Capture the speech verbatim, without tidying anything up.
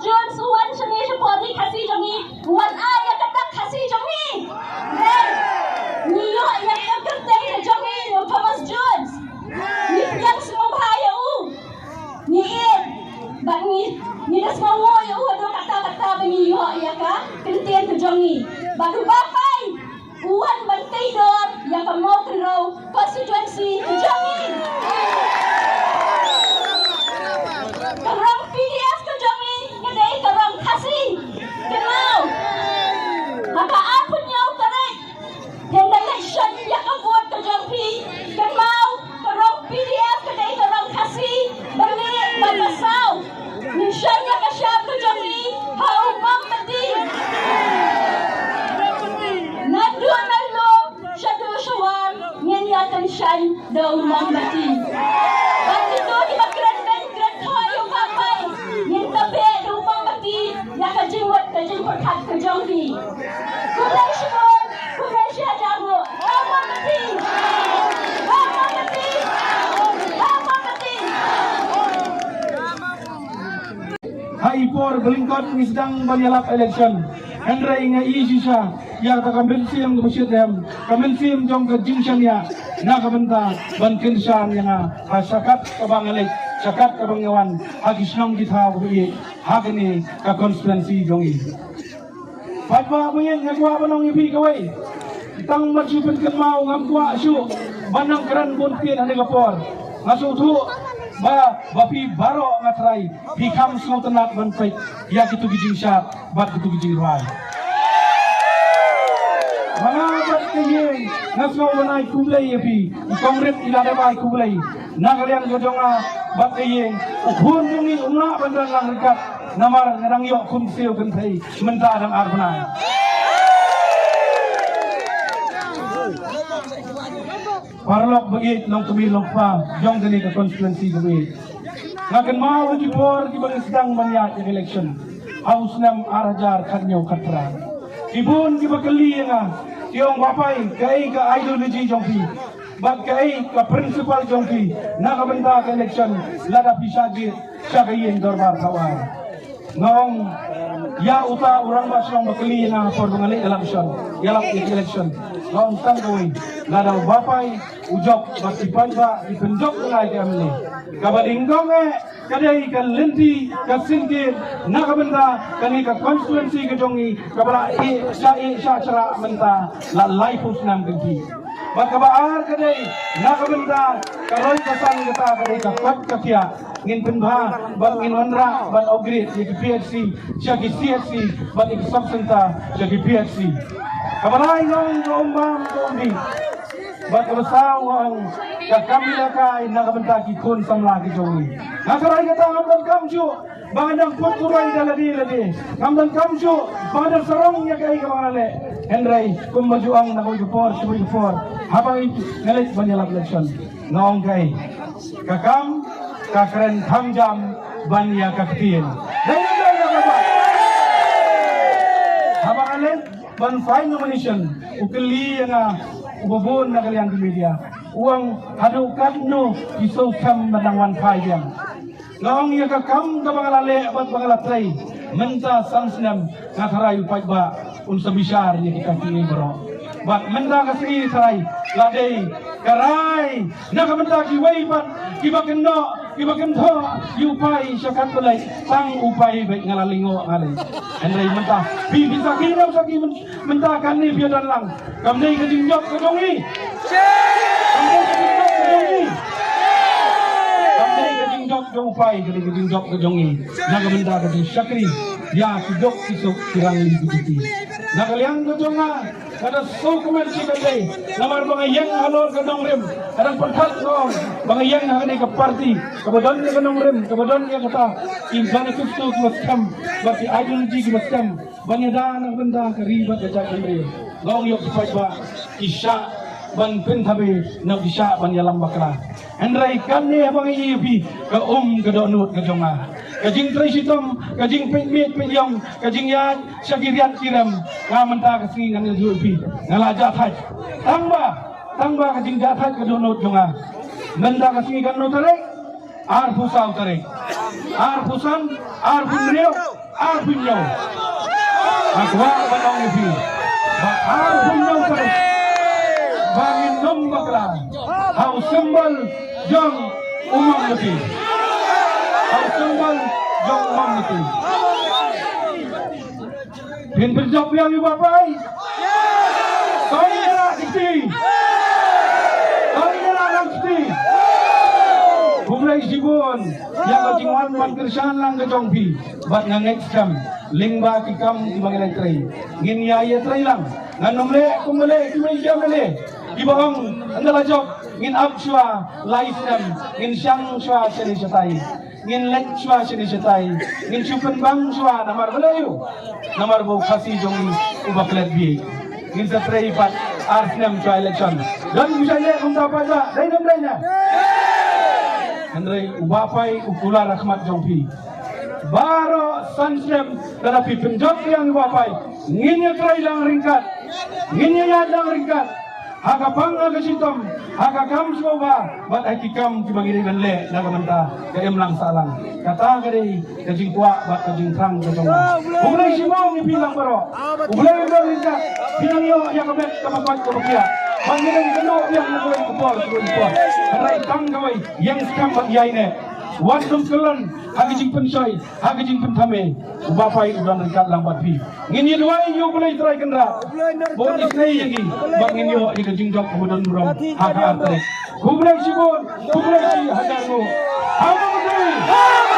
Jones u wan shane shapoh ri Khasi jong ngi, u wan ai ïa ka dak Khasi jong ngi. Ngi ïoh ïa ka kyrteng ka jong ngi, u Thomas Jones. Ngi pdiang sngewbha ïa u. Ngi ïeit. Bad ngi, ngi da sngewbha ïa u haduh katta katta ba ngi ïoh ïa ka kyntien ka jong ngi. Bad u Bah Pai u wan ban tei dor ïa ka Mawkynrew constituency ka jong ngi. Ka rong P D F ka jong ngi ka dei ka rong Khasi. Kynmaw, ha ka arphew hynñiew tarik, phin da leit shon ïa ka vote ka jong phi. Kynmaw, ka rong P D F ka dei ka rong Khasi. Ba ngi ba ka saw. Ngin shon ïa ka shap ka jong ngi ha u Mombati. Naduh na lum shaduh sha war ngin ïa kynshew da u Mombati. Bad kito kiba kren beiñ kren thoh ïa u Bah Pai, ngin tbeh da u Mombati ïa ka jingmut ka jingpyrkhat ka jong ki. Khublei shibun, khublei shihajar nguh. Ha u Mombati! Ha u Mombati! Ha u Mombati! Ha i por ba lyngkot ngi sdang ban ïalap election, hynrei nga ïohi shisha ïa kata ka mynsiem kaba shitrhem, ka mynsiem jong ka jingshaniah na ka bynta ban kyrshan ïa nga ha sha kat kaba nga leit, sha kat kaba nga wan, ha ki shnong ki thaw kaba ïeit ha kane ka constituency jong ngi. Paidbah ba ïeit, nga kwah ban ong ïa phi kawei. Tang ban shu pynkynmaw, ngam kwah shuh ban nang kren bun tied ha kane ka por. Nga sngewthuh ba, ba phi baroh, nga tharai phi kham sngewtynnat ban peit ïa kito ki jingshad bad kito ki jingrwai. Ma nga bad ka ïing nga sngew ban ai khublei ïa phi. I kong Rit i la dep ai khublei na ka liang ka jong nga bad ka ïing. U khun jong ngi um lah ban dang lang ryngkat, namar nga dang ïoh khun siew kynthei mynta dang ar bnai. Paralok ba ïeit, long kmie long kpa jong kane ka constituency kaba ïeit, nga kynmaw ha ki por kiba ngi sdang ban ïaid ïa ka election ha u snem ar hajar khathynñiew khatphra. Ki bun kiba kylli ïa nga, ki ong, Bah Pai, kaei ka ideology jong phi bad kaei ka principle jong phi na ka bynta ka election lada phi shah jied sha ka ïing dorbar thaw aiñ? Nga ong ïa uta u rangbah shnong ba kylli ïa nga ha por ba nga leit ïalap election, ïalap election, nga ong tang kawei, lada u Bah Pai u jop bad ki paidbah ki pynjop ïa nga ïa ka M L A, kaba nyngkong eh ka dei ka lynti ka syngkien na ka bynta kane ka constituency ka jong ngi kaba la ïeh shah ïeh shah shrah mynta la laiphew snem kynthih. Bad kaba ar ka dei na ka bynta ka roi ka san, kata ka dei ka koit ka khiah. Ngin pynbha bad ngin wanrah ban upgrade ïa ki P H C sha ki C H C bad ïa ki sub center sha ki P H C. Kaba lai nga ong ka um bam ka um dih. Bad kaba saw nga ong ka kam ïalehkai na ka bynta ki khun samla ki jong ngi. Nga tharai kata ngam donkam shuh ba ngan dang put kuroi da lade lade. Ngam donkam shuh ba ngan dang sarong ïa kaei kaba nga la leh. Hynrei kumba ju ong na kawei ka por sha kawei ka por, haba nga leit ban ïalap election, nga ong kaei? Ka kam ka kren kham jam ban ïa ka ktien. Dei ne em dei ne em? Haba nga leit ban file nomination, u kylli ïa nga uba bun na ka liang ki media, u ong, haduh katno phi sngewkhia ban dang wan phai biang? Nga ong, ïa ka kam kaba nga la leh bad ba nga la trei mynta san snem, nga tharai u paidbah un sa bishar ïa kita kiei baroh. Bad mynta ka sngi tharai la dei ka rai na ka bynta kiwei pat kiba kynnoh kiba kynthoh ïa u Pai sha katba leit, tang u Pai beit nga la lyngngoh nga leit. Hynrei mynta phi, phi sakhi ne em sakhi mynta kane phi ïa don lang. Kam dei ka jingjop ka jong ngi. Kam dei ka jingjop ka jong ngi. Kam dei ka jingjop jong u Pai, ka dei ka jingjop ka jong ngi. Na ka bynta ka jingshakri ïa ki duk ki suk ki rangli ki juti. Na ka liang ka jong nga, nga da sngewkmen shi katdei namar ba nga ïeng halor ka nongrim, ka dang pyrkhat nga ong ba nga ïeng ha kane ka party kaba don ïa ka nongrim, kaba don ïa kata ki manifesto kiba skhem bad ki ideology kiba skhem ban ïada na ka bynta ka ri bad ka jaitbynriew. Nga ong ïa ki paidbah, ki shah ban pynthabe, na ki shah ban ïalam bakla. Hynrei kane haba nga ïohi ïa phi, ka um ka dohnud ka jong nga, ka jingtrei shitom, ka jingpeit miej peit ïong, ka jingïaid sha ki riat ki rem, nga mynta ka sngi ngan ïathuh ïa phi, nga la jah thait. Tangba, tangba ka jingjah thait ka dohnud jong nga. Mynta ka sngi katno tarik? Arphew saw tarik, arphew san, arphew hynriew. Arphew hynñiew. Nga kwah ban ong ïa phi ba arphew hynñiew tarik ba ngin ym bakla ha u symbol jong u Mamlaki. Ha u symbol jong u Mamlaki. Phin pynjop ïa u Bah Pai. Khublei shibun ïa ka jingwan ban kyrshan lang ka jong phi. Bad nga ngeit skhem lyngba ki kam kiba ngi la trei, ngin ïa ïatrei lang. Ngan ym leh kum ba leh ki mei ki M L A kiba ong ynda la jop ngin ap shuwa lai snem, ngin shang shuwa shane shatai, ngin leit shuwa shane shatai, ngin shu pynbang shuwa. Namar balei? Namar ba u Khasi jong ngi uba klet bha. Ngin sa trei pat ar snem shuwa election. Don phi sa leh kumta pat ba dei ne ym dei ne? Hynrei u Bah Pai u kular ha khmat jong phi. Baroh san snem lada phi pynjop ïa u Bah Pai, ngin ïatrei lang ryngkat, ngin ïaid lang ryngkat ha ka pang ha ka shitom, ha ka kam sngewbha bad ha ki kam kiba ngi dei ban leh na ka bynta ka imlang sahlang. Kata ka dei ka jingkwah bad ka jingthrang ka jong nga. Khublei shibun ïa phi lang baroh. U Blei un don ryngkat. Phi nang ïoh ïa ka met kaba koit kaba khiah. Bad ngi dang ïakynduh biang na kawei ka por kawei ka por. Hynrei tang kawei, ïeng skhem bad ïaineh. Wat nym kyllon ha ka jingpynshoi, ha ka jingpynthame. U Bah Pai u don ryngkat lang bad phi. Ngin ïa duwai ïa U Blei Trai Kynrad ba un isynei ïa ngi bad ngin ïoh ïa ka jingjop kaba don burom ha ka ar tarik. Khublei shibun, khublei shihajar nguh. Ha u Bah Pai.